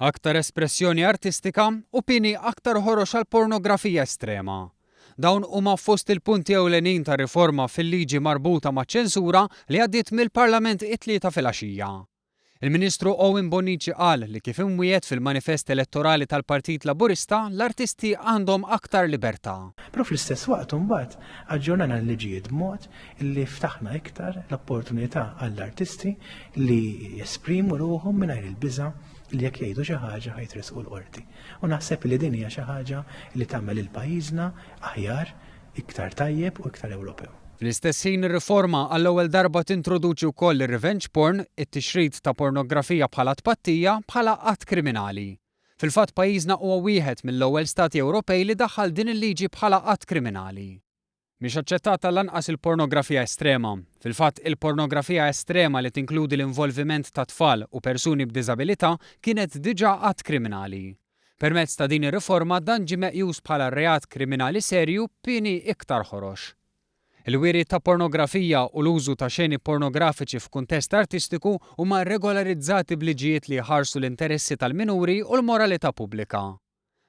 Aktar espressjoni artistika u pieni aktar ħorox għall-pornografija estrema. Dawn huma fost il-punti ewlenin tar-riforma fil-liġi marbuta maċ-ċensura li għaddiet mill-Parlament it-Tlieta filgħaxija. Il-Ministru Owen Bonnici qal li kif imwiegħed fil-manifest elettorali tal-Partit Laburista, l-artisti għandhom aktar libertà. Però fl-istess waqt imbagħad aġġornajna l-liġijiet b'mod li ftaħna iktar l-opportunità għall-artisti li jesprimu ruħhom mingħajr il-biża' li jekk jgħidu xi ħaġa ħa jitressqu l-qorti. U naħseb li din hija xi ħaġa li tagħmel lil pajjiżna aħjar, iktar tajjeb u iktar Ewropew. Fl-istess ħin ir-riforma għall-ewwel darba tintroduċi wkoll ir-revenge porn, it-tixrid ta' pornografija bħala tpattija, bħala att kriminali. Fil-fatt pajjiżna huwa wieħed mill-ewwel stati Ewropej li daħħal din il-liġi bħala att kriminali. Mhix aċċettata lanqas il-pornografija estrema. Fil-fatt il-pornografija estrema li tinkludi l-involviment ta' tfal u persuni b'diżabilità kienet diġà att kriminali. Permezz ta' din ir-riforma dan ġie meqjus bħala reat kriminali serju b'pieni iktar ħorox. Il-wiri ta' pornografija u l-użu ta' xeni pornografiċi f'kuntest artistiku huma regolarizzati b'liġijiet li jħarsu l-interessi tal-minuri u l-moralità pubblika.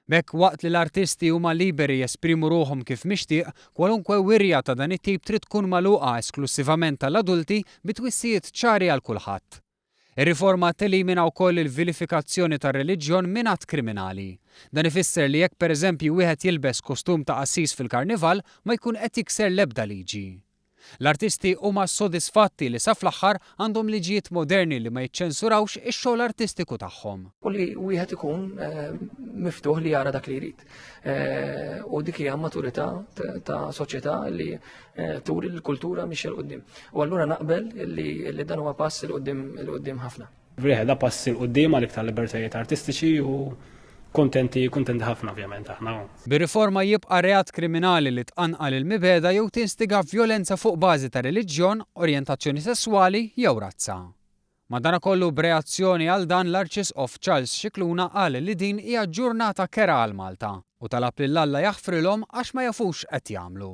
B'hekk waqt li l-artisti huma liberi jesprimu ruħhom kif mixtieq, kwalunkwe wirja ta' dan it-tip trid tkun magħluqa esklussivament għall-adulti bi twissijiet ċari għal kulħadd. Ir-riforma telimina wkoll il-vilifikazzjoni tar-reliġjon minn att kriminali. Dan ifisser li jekk pereżempju wieħed jilbes kostum ta' qassis fil-karnival ma jkun qed jikser l-ebda liġi. L-artisti huma sodisfatti li sa fl-aħħar għandhom liġijiet moderni li ma jiċċensurawx ix-xogħol artistiku tagħhom. U li wieħed ikun miftuħ li jara dak li jrid. U dik hija maturità ta' soċjetà li turi l-kultura mixja 'l quddiem. U allura naqbel li dan huwa pass 'il quddiem 'il quddiem ħafna. Vrieħ da pass 'il quddiem għal iktar libertajiet artistiċi u kuntenti kuntenti ħafna ovvjament aħna. Bir-riforma jibqa' reat kriminali li tqanqal il-mibegħda jew tinstiga vjolenza fuq bażi ta' reliġjon, orjentazzjoni sesswali jew razza. Madanakollu b'reazzjoni għal dan l-Arċisqof Charles Scicluna qal li din hija ġurnata kerha għal Malta u talab lil Alla jaħfrilhom għax ma jafux x'qed jagħmlu.